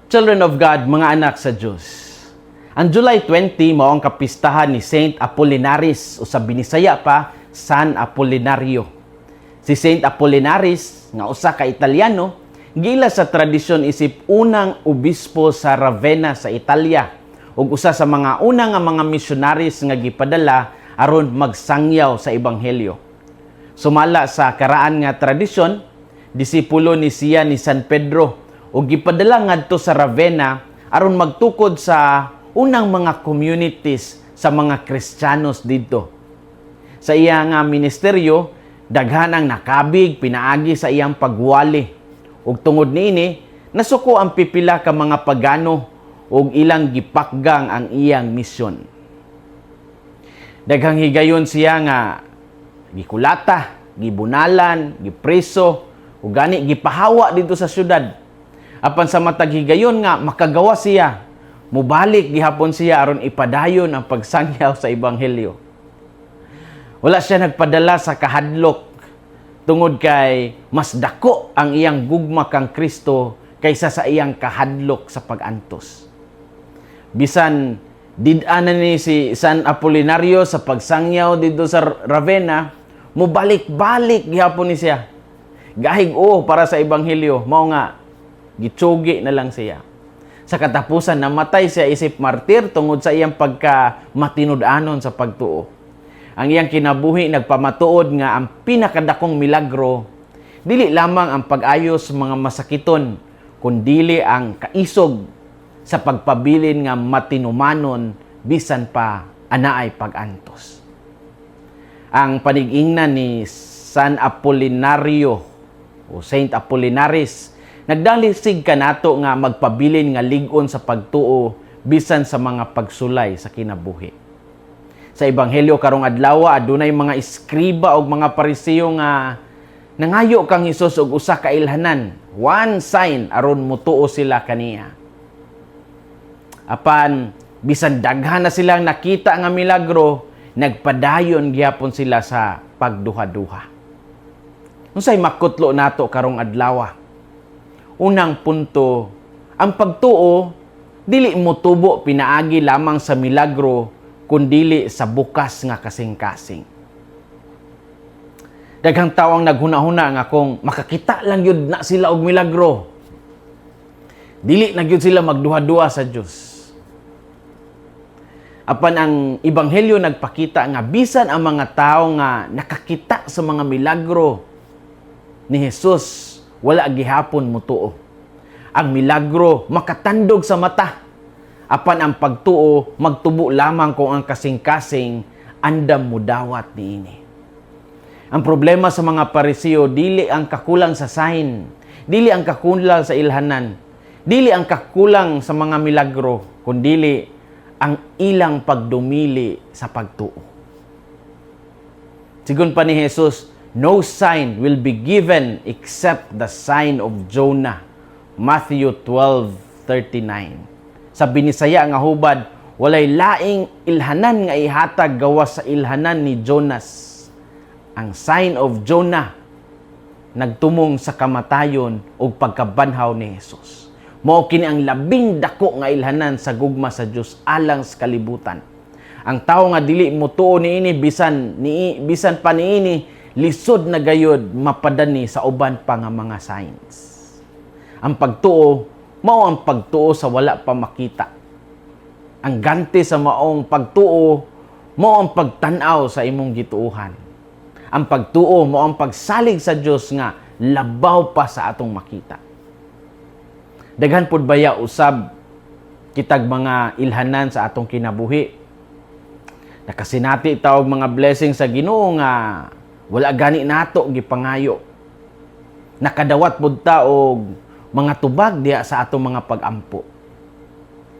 Children of God, mga anak sa Diyos. Ang July 20 mao ang kapistahan ni Saint Apollinaris o sa Binisaya pa, San Apolinario. Si Saint Apollinaris nga usa ka Italiano, giila sa tradisyon isip unang obispo sa Ravenna sa Italia ug usa sa mga una nga mga missionaries nga gipadala aron magsangyaw sa ebanghelyo. Sumala sa karaan nga tradisyon, disipulo ni siya ni San Pedro ug gipadala ngadto sa Ravenna aron magtukod sa unang mga communities sa mga Kristiyanos didto. Sa iya nga ministeryo, daghan ang nakabig pinaagi sa iyang pagwali. Ug tungod niini, nasuko ang pipila ka mga pagano ug ilang gipakgang ang iyang misyon. Daghang higayon siya nga gikulata, gibunalan, gipreso, ug gani gipahawa didto sa syudad. Apan sa matag higayon nga makagawa siya, mubalik gihapon siya aron ipadayon ang pagsangyaw sa ebanghelyo. Wala siya nagpadala sa kahadlok tungod kay mas dako ang iyang gugma kang Kristo kaysa sa iyang kahadlok sa pag-antos. Bisan did-a na ni si San Apolinario sa pagsangyaw didto sa Ravenna, mubalik-balik gihapon ni siya. Gahig o para sa ebanghelyo, mao nga gitsugi na lang siya. Sa katapusan, namatay siya isip martir tungod sa iyang pagka matinud-anon sa pagtuo. Ang iyang kinabuhi nagpamatuod nga ang pinakadakong milagro dili lamang ang pag-ayos sa mga masakiton, kundili ang kaisog sa pagpabilin nga matinumanon bisan pa anaay pag-antos. Ang panig-ingnan ni San Apolinario o Saint Apollinaris nagdalisig kanato nga magpabilin nga lig-on sa pagtuo bisan sa mga pagsulay sa kinabuhi. Sa ebanghelyo karong adlaw, adunay mga eskriba ug mga Pariseo nga nangayo kang Hesus og usa ka ilhanan, one sign aron mutuo sila kaniya. Apan bisan daghan na silang nakita nga milagro, nagpadayon gihapon sila sa pagduha-duha. Unsay makutlo nato karong adlaw? Unang punto, ang pagtuo dili motubo pinaagi lamang sa milagro kundili sa bukas nga kasing-kasing. Daghang tawo ang naghuna-huna nga kung makakita lang yun na sila og milagro, dili na gyud sila magduha-duha sa Dios. Apan ang ebanghelyo nagpakita nga bisan ang mga tao nga nakakita sa mga milagro ni Jesus, wala gihapon mutuo. Ang milagro makatandog sa mata. Apan ang pagtuo magtubo lamang kung ang kasing-kasing andam mudawat niini. Ang problema sa mga Pariseo, dili ang kakulang sa sign, dili ang kakulang sa ilhanan, dili ang kakulang sa mga milagro, kundili ang ilang pagdumili sa pagtuo. Sigon pa ni Jesus, "No sign will be given except the sign of Jonah." Matthew 12:39. Sa Binisaya nga hubad, walay laing ilhanan nga ihatag gawas sa ilhanan ni Jonas. Ang sign of Jonah nagtumong sa kamatayon ug pagkabanhaw ni Jesus. Mao kini ang labing dako nga ilhanan sa gugma sa Dios alang sa kalibutan. Ang tawo nga dili motuo niini, bisan pa niini, lisod na gayod mapadani sa uban pa nga mga signs. Ang pagtuo mao ang pagtuo sa wala pa makita. Ang ganti sa maong pagtuo mao ang pagtan-aw sa imong gituohan. Ang pagtuo mao ang pagsalig sa Dios nga labaw pa sa atong makita. Daghan pud baya usab kitag mga ilhanan sa atong kinabuhi. Nakasinati ta og mga blessing sa Ginoo nga wala gani nato gipangayo. Nakadawat pud ta og mga tubag diha sa atong mga pag-ampo.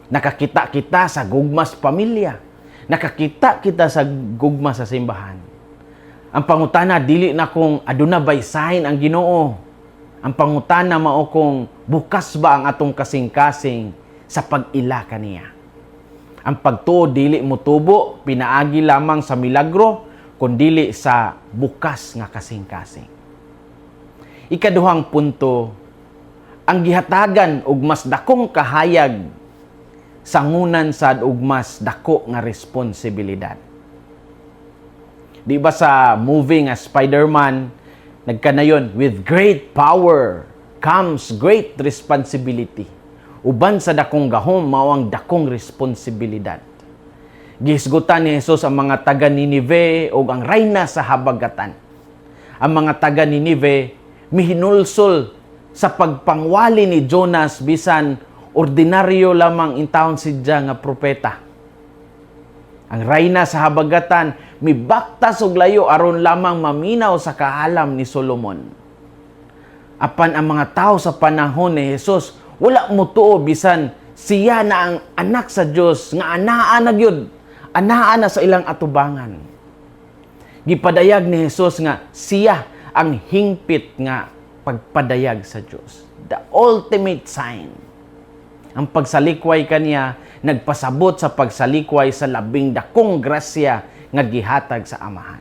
Nakakita kita sa gugma sa pamilya. Nakakita kita sa gugma sa simbahan. Ang pangutana dili na kung aduna bay sign ang Ginoo. Ang pangutana mao kung bukas ba ang atong kasing-kasing sa pag-ila kaniya. Ang pagtuo dili motubo pinaagi lamang sa milagro, kundili sa bukas nga kasing-kasing. Ikaduhang punto, Ang gihatagan og mas dakong kahayag, sangunan sad og mas dako nga responsibilidad. Di ba sa movie nga Spider-Man, nagkanayon, "With great power comes great responsibility." Uban sa dakong gahom, mao ang dakong responsibilidad. Gihisgutan ni Jesus ang mga taga Ninive ug ang rayna sa habagatan. Ang mga taga Ninive mihinulsol sa pagpangwali ni Jonas bisan ordinaryo lamang intawon siya nga propeta. Ang rayna sa habagatan mibaktas og layo aron lamang maminaw sa kaalam ni Solomon. Apan ang mga tao sa panahon ni Jesus wala motuo bisan siya na ang anak sa Dios nga anaa na gyud, anaa na sa ilang atubangan. Gipadayag ni Jesus nga siya ang hingpit nga pagpadayag sa Dios. The ultimate sign. Ang pagsalikway kaniya nagpasabot sa pagsalikway sa labing dakong grasya nga gihatag sa Amahan.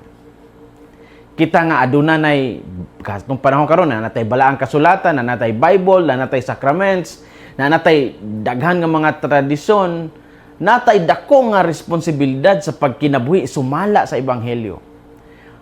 Kita nga aduna nay katong panahon karon na natay balaang kasulatan, na natay Bible, na natay sacraments, na natay daghan nga mga tradisyon, natay dako nga responsibilidad sa pagkinabuhi sumala sa ebanghelyo.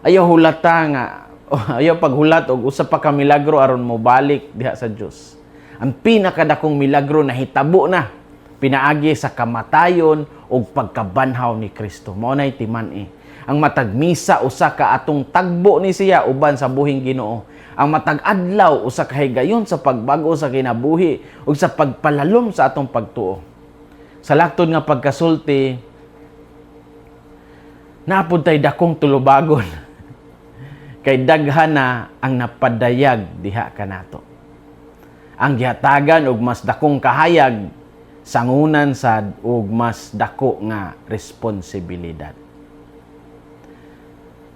Ayaw hulata nga ayaw paghulat og usa pa ka milagro aron mobalik diha sa Dios. Ang pinakadakong milagro nahitabo na pinaagi sa kamatayon ug pagkabanhaw ni Kristo. Mao nay timan-i. Ang matag misa usa ka atong tagbo ni siya uban sa buhing Ginoo. Ang matag adlaw usa ka higayon sa pagbago sa kinabuhi ug sa pagpalalom sa atong pagtuo. Sa laktod nga pagkasulti, naa pod tay dakong tulubagon. Kay daghan na ang napadayag diha kanato. Ang gihatagan og mas dakong kahayag, sangunan sad og mas dako nga responsibilidad.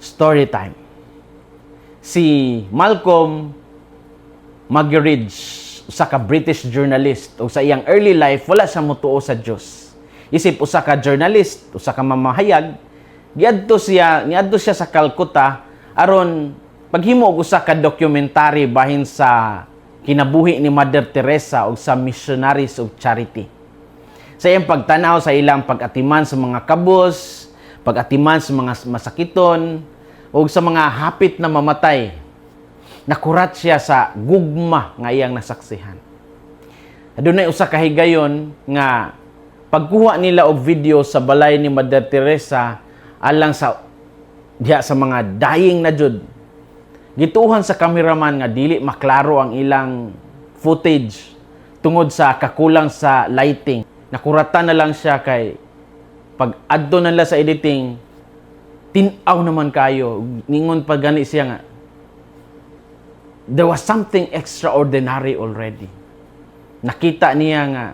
Story time. Si Malcolm Muggeridge, usa ka British journalist, ug sa iyang early life wala siya motuo sa Dios. Isip usa ka journalist, usa ka mamahayag, giadto siya, niadto siya sa Calcutta aron paghimo og usa ka documentary bahin sa kinabuhi ni Mother Teresa ug sa Missionaries of Charity. Sa iyang pagtanaw sa ilang pag-atiman sa mga kabus, pag-atiman sa mga masakiton, ug sa mga hapit na mamatay, nakurat siya sa gugma nga iyang nasaksihan. Adunay usa ka higayon nga pagkuha nila og video sa balay ni Mother Teresa alang sa diha sa mga dying na jud. Gituohan sa cameraman nga dili maklaro ang ilang footage tungod sa kakulang sa lighting. Nakuratan na lang siya kay pag adto na nila sa editing, tin-aw naman kayo. Ningon pa gani siya nga there was something extraordinary already. Nakita niya nga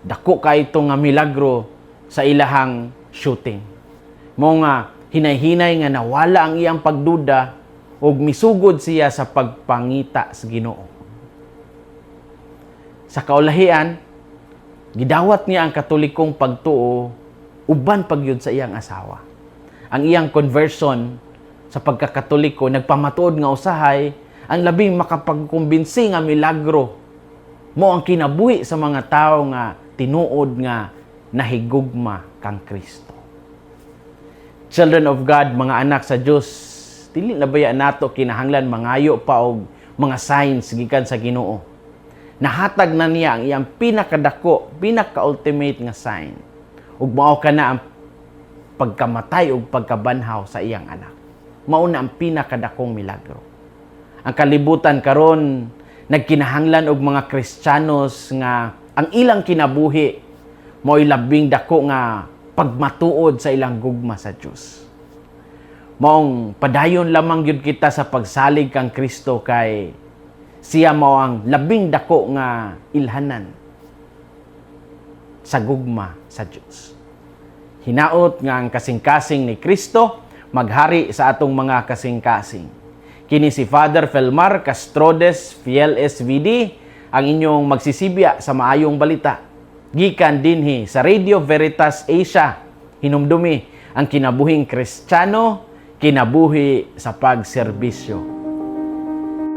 dako kay ito nga milagro sa ilahang shooting. Mao nga hinay-hinay nga nawala ang iyang pagduda ug misugod siya sa pagpangita sa Ginoo. Sa kaulahian, gidawat niya ang Katolikong pagtuo uban pagyud sa iyang asawa. Ang iyang conversion sa pagkakatoliko nagpamatuod nga usahay ang labing makapagkumbinsi nga milagro mao ang kinabuhi sa mga tao nga tinuod nga nahigugma kang Kristo. Children of God, mga anak sa Dios, dili na baya nato kinahanglan mangayo pa og mga signs gikan sa Ginoo? Nahatag na niya ang iyang pinakadako, pinaka-ultimate nga sign. Ug mao kana ang pagkamatay ug pagkabanhaw sa iyang anak. Mao na ang pinakadakong milagro. Ang kalibutan karon nagkinahanglan og mga Kristiyanos nga ang ilang kinabuhi mao'y labing dako nga pagmatuod sa ilang gugma sa Dios. Maong padayon lamang gyud kita sa pagsalig kang Kristo kay siya mao ang labing dako nga ilhanan sa gugma sa Dios. Hinaot nga ang kasing-kasing ni Kristo maghari sa atong mga kasing-kasing. Kini si Father Felmar Castrodes, Fiel SVD, ang inyong magsisibya sa maayong balita. Gikan dinhi sa Radio Veritas Asia, hinumdumi ang kinabuhing Kristiyano, kinabuhi sa pagserbisyo.